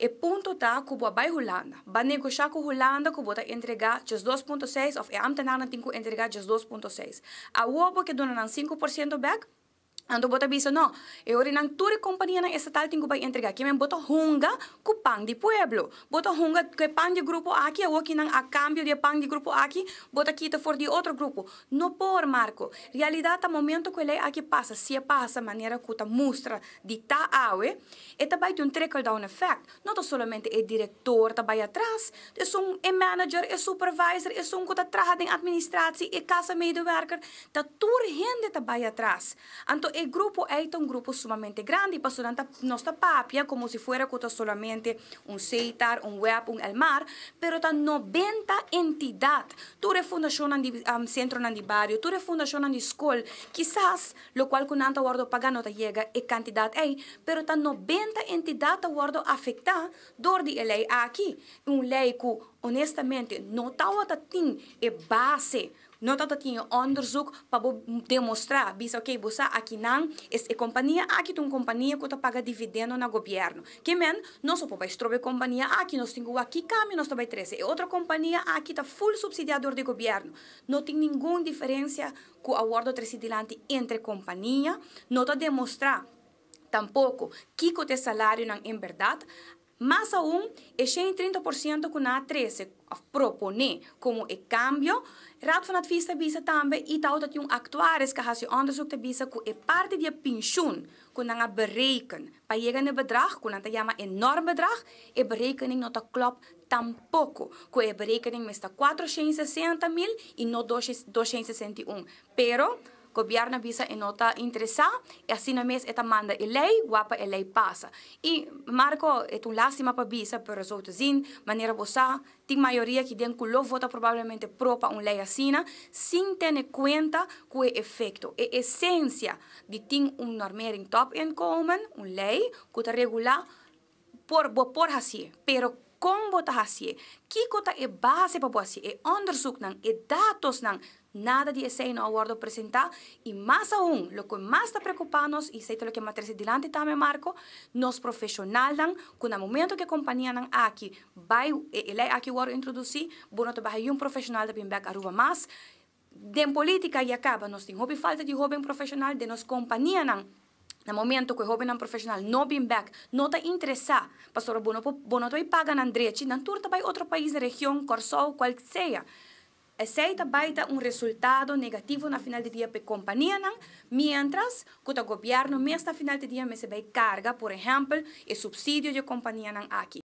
E punto ta ku bo a bai Hulanda, bo a negoshá ku Hulanda ku bo ta entregá 12,6 òf e ambtenaren tin ku entregá 12,6. Awor bo ke duna nan 5% bèk, anto bo ta bisa no, e ora nan tur e kompanianan estatal tin ku bai entregá. Ke men bo ta hunga ku pan di pueblo. Bo ta hunga ku e pan di e grupo aki, awor ki nan a kambio di e pan di e grupo aki, bo ta kita for di e otro grupo. No por, Marco. Realidat ta momento ku e lei aki pasa, si e pasa manera ku ta mustra di ta awe, e ta bai di un trickle down effect. No ta solamente e direktor ta bai atras, esun e manager, e supervisor, esun ku ta traha den administratie, e kassamedewerker, ta tur hende ta bai atras. Anto e grupo ei ta un grupo sumamente grandi, pasobra nan ta nos ta papia komo si fuera ku ta solamente un Setar, un web, un Elmar, pero ta 90 entidat. Tur e fundashonnan di sentronan di bario, tur e fundashonnan di skol, kisas lokual ku nan ta wòrdu pagá no ta yega e kantidat ei, pero ta 90 entidat ta wòrdu afektá dor di e lei aki. Un lei ku honestamente no tabata tin e base, no tabata tin e onderzoek pa bo demostrá, bisa oke bo sa akinan es e kompania aki ta un kompania ku ta paga dividendo na gobièrnu. Ke men, nos no por bai stroba e kompania aki, nos tin ku wak ki kambio nos ta bai trese. E otro kompania aki ta ful supsidiá dor di gobièrnu. No tin ningun diferensia ku a wòrdu trese dilanti entre kompania, no ta demostrá tampoko kiko ta e salarionan en bèrdat. Mas aun, e 130% ku nan a trese òf proponé komo e kambio, Raad van Advies ta bisa tambe i tabata tin un aktuaris ku a hasi òndersuk ta bisa ku e parti di e penshun ku nan a bereken pa yega na e bedrag ku nan ta yama e normbedrag, e berekening no ta klòp tampoko, ku e berekening mester ta 460 mil i no 261. Pero gobièrnu a bisa e no ta interesá i asina mes e ta manda e lei, wak pa e lei pasa. I Marco, e ta un lástima pa bisa, pero zo te zien, manera bo sa, tin mayoria aki den ku lo vota probablemente pro pa un lei asina, sin tene kuenta ku e efekto. E esensia di tin un normering topinkomen, un lei ku ta regulá por bo por hasié, pero kon bo ta hasié? Kiko ta e base pa bo hasié? E onderzoeknan, e datosnan, nada di esei no a wòrdu presentá i mas aun, loke mas ta preokupá nos, i esei ta loke mi a trese dilanti tambe, Marco, nos profeshonalnan ku na momento ku e kompanianan aki bai, e lei aki wòrdu introdusí, bo no ta bai haña un profeshonal ta bin bèk Aruba mas. Den polítika ya kaba nos tin hopi falta di hóben profeshonal den nos kompanianan. Na momento ku e hóbennan profeshonal no bin bèk, no ta interesá, pasobra bo no por, bo no ta bai paga nan drechi, nan tur ta bai otro pais den region, Kòrsou, kual sea. Esei ta bai ta un resultado negativo na final di dia pa e kompanianan, miéntras ku ta gobièrnu mes na final di dia mester bai karga, por ehèmpel, e supsidio di e kompanianan aki.